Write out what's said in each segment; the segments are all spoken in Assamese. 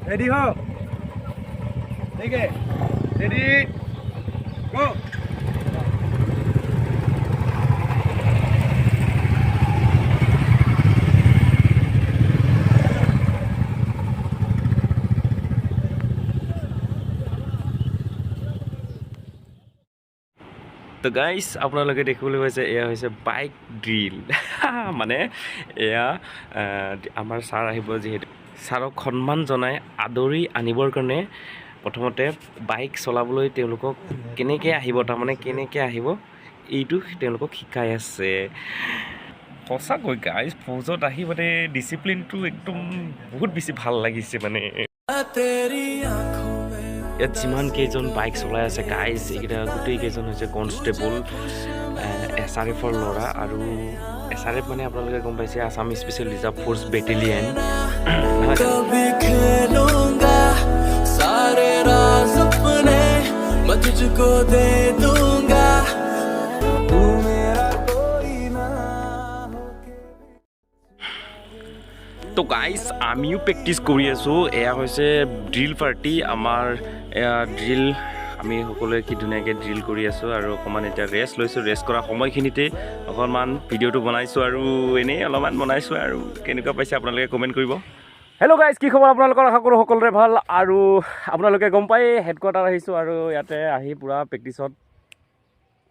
रेडी हो? ठीक है, रेडी गो। তো গাইজ, আপোনালোকে দেখিবলৈ পাইছে, এয়া হৈছে বাইক ড্ৰিল। মানে এয়া আমাৰ ছাৰ আহিব যিহেতু, ছাৰক সন্মান জনাই আদৰি আনিবৰ কাৰণে প্ৰথমতে বাইক চলাবলৈ তেওঁলোকক কেনেকৈ আহিব, তাৰমানে কেনেকৈ আহিব এইটো তেওঁলোকক শিকাই আছে। সঁচাকৈ গাইজ, ফৌজত আহি মানে ডিচিপ্লিনটো একদম বহুত বেছি ভাল লাগিছে। মানে ইয়াত যিমান কেইজন বাইক চলাই আছে গাইজ, এইকেইটা গোটেই কেইজন হৈছে কনষ্টেবল, এছ আৰ এফৰ ল'ৰা। আৰু এছ আৰ এফ মানে আপোনালোকে গম পাইছে, Assam special reserve force battalion, নহয় জানো? कभी खेलूंगा सारे राज अपने मैं तुझको दे दूंगा, तू मेरा कोई ना। তো গাইজ, আমিও প্ৰেক্টিচ কৰি আছোঁ। এয়া হৈছে ড্ৰিল পাৰ্টি আমাৰ। এয়া ড্ৰিল, আমি সকলোৱে কি ধুনীয়াকৈ ড্ৰিল কৰি আছোঁ আৰু অকণমান এতিয়া ৰেষ্ট লৈছোঁ। ৰেষ্ট কৰা সময়খিনিতে অকণমান ভিডিঅ'টো বনাইছোঁ আৰু এনেই অলপমান বনাইছোঁ। আৰু কেনেকুৱা পাইছে আপোনালোকে কমেণ্ট কৰিব। হেল্ল' গাইজ, কি খবৰ আপোনালোকৰ? আশা কৰোঁ সকলোৰে ভাল। আৰু আপোনালোকে গম পাই হেডকোৱাৰ্টাৰ আহিছোঁ আৰু ইয়াতে আহি পূৰা প্ৰেক্টিচত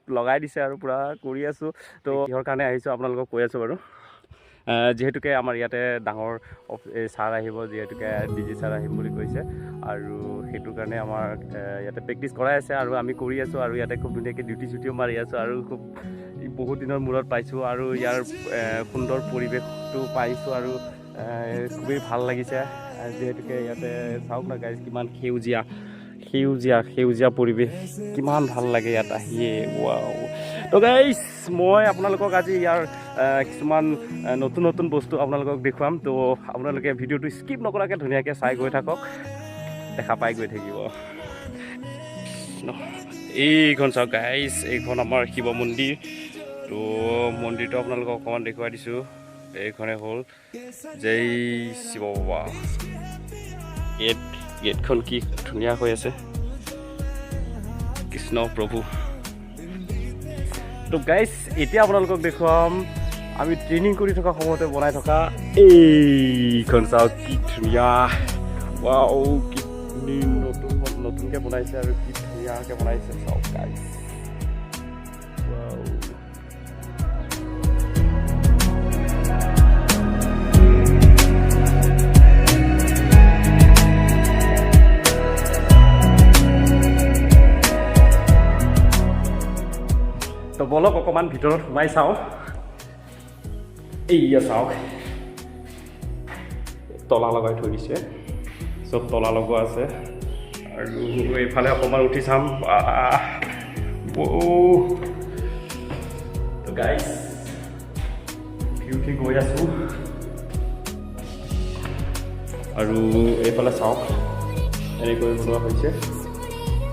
লগাই দিছে আৰু পূৰা কৰি আছোঁ। তো কিহৰ কাৰণে আহিছোঁ আপোনালোকক কৈ আছোঁ বাৰু। যিহেতুকে আমাৰ ইয়াতে ডাঙৰ ছাৰ আহিব, যিহেতুকে ডি জি ছাৰ আহিম বুলি কৈছে আৰু সেইটো কাৰণে আমাৰ ইয়াতে প্ৰেক্টিচ কৰাই আছে আৰু আমি কৰি আছোঁ। আৰু ইয়াতে খুব ধুনীয়াকৈ ডিউটি চিউটিও মাৰি আছোঁ আৰু খুব বহুত দিনৰ মূৰত পাইছোঁ আৰু ইয়াৰ সুন্দৰ পৰিৱেশটো পাইছোঁ আৰু খুবেই ভাল লাগিছে। যিহেতুকে ইয়াতে চাওক না গাইজ, কিমান সেউজীয়া সেউজীয়া সেউজীয়া পৰিৱেশ, কিমান ভাল লাগে ইয়াত আহিয়ে, ৱাও। তো গাইজ, মই আপোনালোকক আজি ইয়াৰ কিছুমান নতুন নতুন বস্তু আপোনালোকক দেখুৱাম। তো আপোনালোকে ভিডিঅ'টো স্কিপ নকৰাকৈ ধুনীয়াকৈ চাই গৈ থাকক, দেখা পাই গৈ থাকিব। এইখন চাওক গাইজ, এইখন আমাৰ শিৱ মন্দিৰ। তো মন্দিৰটো আপোনালোকক অকণমান দেখুৱাই দিছোঁ। এইখনে হ'ল জয় শিৱ বাবা। গেটখন কি ধুনীয়া হৈ আছে, কৃষ্ণ প্ৰভু। তো গাইজ, এতিয়া আপোনালোকক দেখুৱাম আমি ট্ৰেইনিং কৰি থকা সময়তে বনাই থকা এইখন চাওক, কি ধুনীয়া, ৱাও, কি নতুন নতুনকৈ বনাইছে আৰু কি ধুনীয়াকৈ বনাইছে চাওক গাইজ, ৱাও। তো বলক অকণমান ভিতৰত সোমাই চাওঁ। এইয়া চাওক, তলা লগাই থৈ দিছে, চব তলা লগোৱা আছে। আৰু এইফালে অকণমান উঠি চাম। আহ, তো গাইজ, উঠি উঠি গৈ আছোঁ আৰু এইফালে চাওক, এনেকৈ বনোৱা হৈছে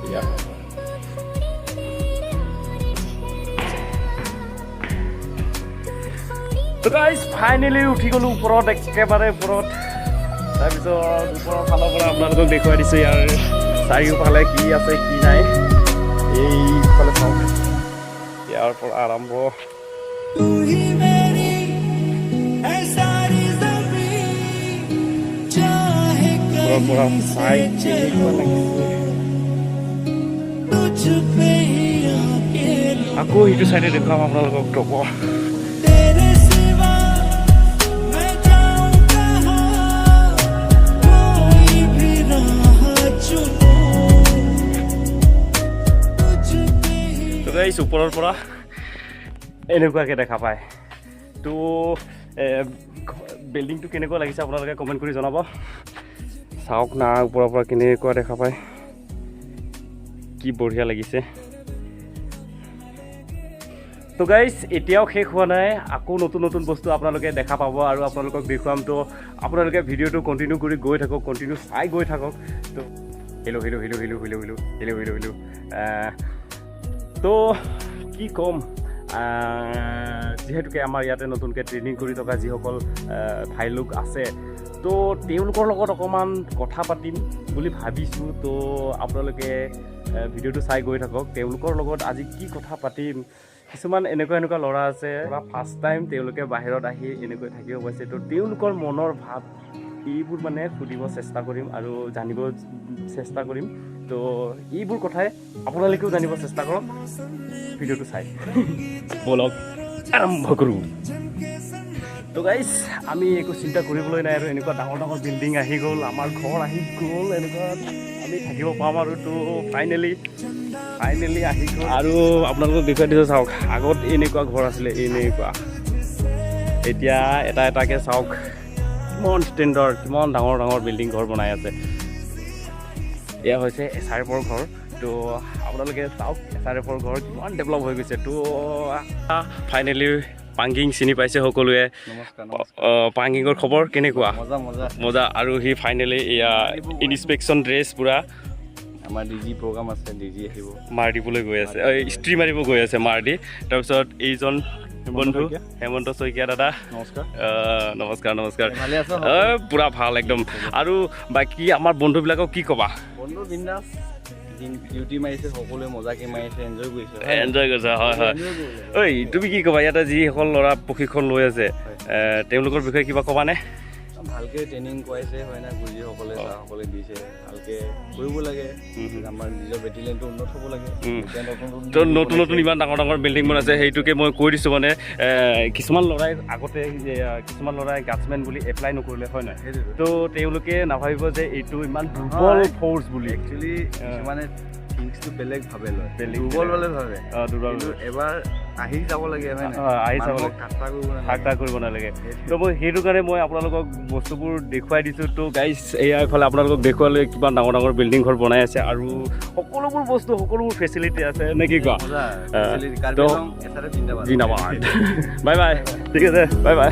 এয়া। তো গাইজ, ফাইনেলি উঠি গ'লোঁ ওপৰত, একেবাৰে ওপৰত। তাৰপিছত ওপৰৰ ফালৰ পৰা আপোনালোকক দেখুৱাই দিছোঁ ইয়াৰ চাৰিওফালে কি আছে কি নাই। এইফালে চাওক, ইয়াৰ পৰা আৰম্ভ। तू ही मेरी है सारी ज़मीं, चाहे ওপৰৰ পৰা कहीं চাই से কেনেকুৱা चलूं লাগিছে। तुझ पे ही आके আকৌ সিটো চাইডে দেখুৱাম আপোনালোকক ৰ'ব। तेरे सिवा मैं जाऊं कहाँ, कोई भी राह चुनूं तुझ पे ही। তো গাইজ, ওপৰৰ পৰা এনেকুৱাকৈ দেখা পায়। তো বিল্ডিংটো কেনেকুৱা লাগিছে আপোনালোকে কমেণ্ট কৰি জনাব। চাওক না, ওপৰৰ পৰা কেনেকুৱা দেখা পায়, কি বঢ়িয়া লাগিছে। তো গাইজ, এতিয়াও শেষ হোৱা নাই, আকৌ নতুন নতুন বস্তু আপোনালোকে দেখা পাব আৰু আপোনালোকক দেখুৱাম। তো আপোনালোকে ভিডিঅ'টো কণ্টিনিউ কৰি গৈ থাকক, কণ্টিনিউ চাই গৈ থাকক। তো hello hello hello hello hello hello hello hello hello. তো কি ক'ম, যিহেতুকে আমাৰ ইয়াতে নতুনকৈ ট্ৰেইনিং কৰি থকা যিসকল ভাইলোক আছে, তো তেওঁলোকৰ লগত অকণমান কথা পাতিম বুলি ভাবিছোঁ। তো আপোনালোকে ভিডিঅ'টো চাই গৈ থাকক। তেওঁলোকৰ লগত আজি কি কথা পাতিম? কিছুমান এনেকুৱা এনেকুৱা ল'ৰা আছে, ফাৰ্ষ্ট টাইম তেওঁলোকে বাহিৰত আহি এনেকৈ থাকিব পাইছে। তো তেওঁলোকৰ মনৰ ভাৱ এইবোৰ মানে সুধিব চেষ্টা কৰিম আৰু জানিব চেষ্টা কৰিম। তো এইবোৰ কথাই আপোনালোকেও জানিব চেষ্টা কৰক ভিডিঅ'টো চাই। ব'লক, আৰম্ভ কৰোঁ। তো গাইজ, আমি একো চিন্তা কৰিবলৈ নাই আৰু। এনেকুৱা ডাঙৰ ডাঙৰ বিল্ডিং আহি গ'ল, আমাৰ ঘৰ আহি গ'ল, এনেকুৱা আমি থাকিব পাম আৰু। তো ফাইনেলি ফাইনেলি আহি গ'ল। আৰু আপোনালোকক দেখুৱাই দিছোঁ, চাওক, আগত এনেকুৱা ঘৰ আছিলে এনেকুৱা। এতিয়া এটা এটাকৈ চাওক, কিমান ষ্টেণ্ডাৰ্ড, কিমান ডাঙৰ ডাঙৰ বিল্ডিং ঘৰ বনাই আছে। এয়া হৈছে এছ আৰ এফৰ ঘৰ। তো আপোনালোকে চাওক, এছ আৰ এফৰ ঘৰ কিমান ডেভেলপ হৈ গৈছে। তো ফাইনেলি পাংগিং চিনি পাইছে সকলোৱে। নমস্কাৰ। পাংগিঙৰ খবৰ কেনেকুৱা? মজা মজা। মজা। আৰু সি ফাইনেলি এয়া ইনস্পেকশ্যন ড্ৰেছ পূৰা। আমাৰ ডি জি প্ৰগ্ৰাম আছে, ডি জি আহিব। মাৰ দিবলৈ গৈ আছে, এই ইস্ত্ৰি মাৰিব গৈ আছে মাৰ দি। তাৰপিছত এইজন বন্ধু শইকীয়া। হেমন্ত শইকীয়া দাদা। নমস্কাৰ। নমস্কাৰ, নমস্কাৰ। ভালে আছ? পূৰা ভাল একদম। আৰু বাকী আমাৰ বন্ধুবিলাকক কি ক'বা? বন্ধু বিন্দাছ, ডিউটি মাৰিছে সকলোৱে, মজাকে মাৰিছে, এনজয় কৰিছে। এনজয় কৰিছে, হয়। এনজয় কৰিলে। ঐ, তুমি কি ক'বা? ইয়াতে যিসকল ল'ৰা প্ৰশিক্ষণ লৈ আছে, তেওঁলোকৰ বিষয়ে কিবা ক'বানে? ভালকে ট্ৰেইনিং কৰাইছে, হয় নাই? গুৰুজীসকলে, ছাৰসকলে দিছে, ভালকে কৰিব লাগে। আমাৰ নিজৰ বেটেলিয়নটো উন্নত হ'ব লাগে। এতিয়া নতুন নতুন তো নতুন নতুন ইমান ডাঙৰ ডাঙৰ বিল্ডিং বনাইছে, সেইটোকে মই কৈ দিছোঁ। মানে কিছুমান ল'ৰাই আগতে কিছুমান ল'ৰাই গাৰ্ডছমেন বুলি এপ্লাই নকৰিলে, হয় নহয়? সেইটোতো। তো তেওঁলোকে নাভাবিব যে এইটো ইমান দুৰ্বল ফ'ৰ্চ বুলি। একচুৱেলি কিছুমানে থিংছটো বেলেগ ভাবে লয়। বেলেগ দুৰ্বল বুলি ভাবে। দুৰ্বল। কিন্তু এবাৰ আহি যাব লাগে, হয় নাই? আহি যাব মানুহক লাগে। ঠাট্টা কৰিব নালাগে। ঠাট্টা কৰিব নালাগে। সেইটোৱে। তো মই সেইটো কাৰণে মই আপোনালোকক বস্তুবোৰ দেখুৱাই দিছোঁ। তো গাইজ, এয়া এইফালে আপোনালোকক দেখুৱালে, কিমান ডাঙৰ ডাঙৰ বিল্ডিং ঘৰ বনাই আছে আৰু সকলোবোৰ বস্তু, সকলোবোৰ ফেচিলিটি আছে, নে কি কোৱা? মজা। তো Karbi Anglong S R F জিন্দাবাদ। জিন্দাবাদ। Bye bye. ঠিক আছে, বাই বাই।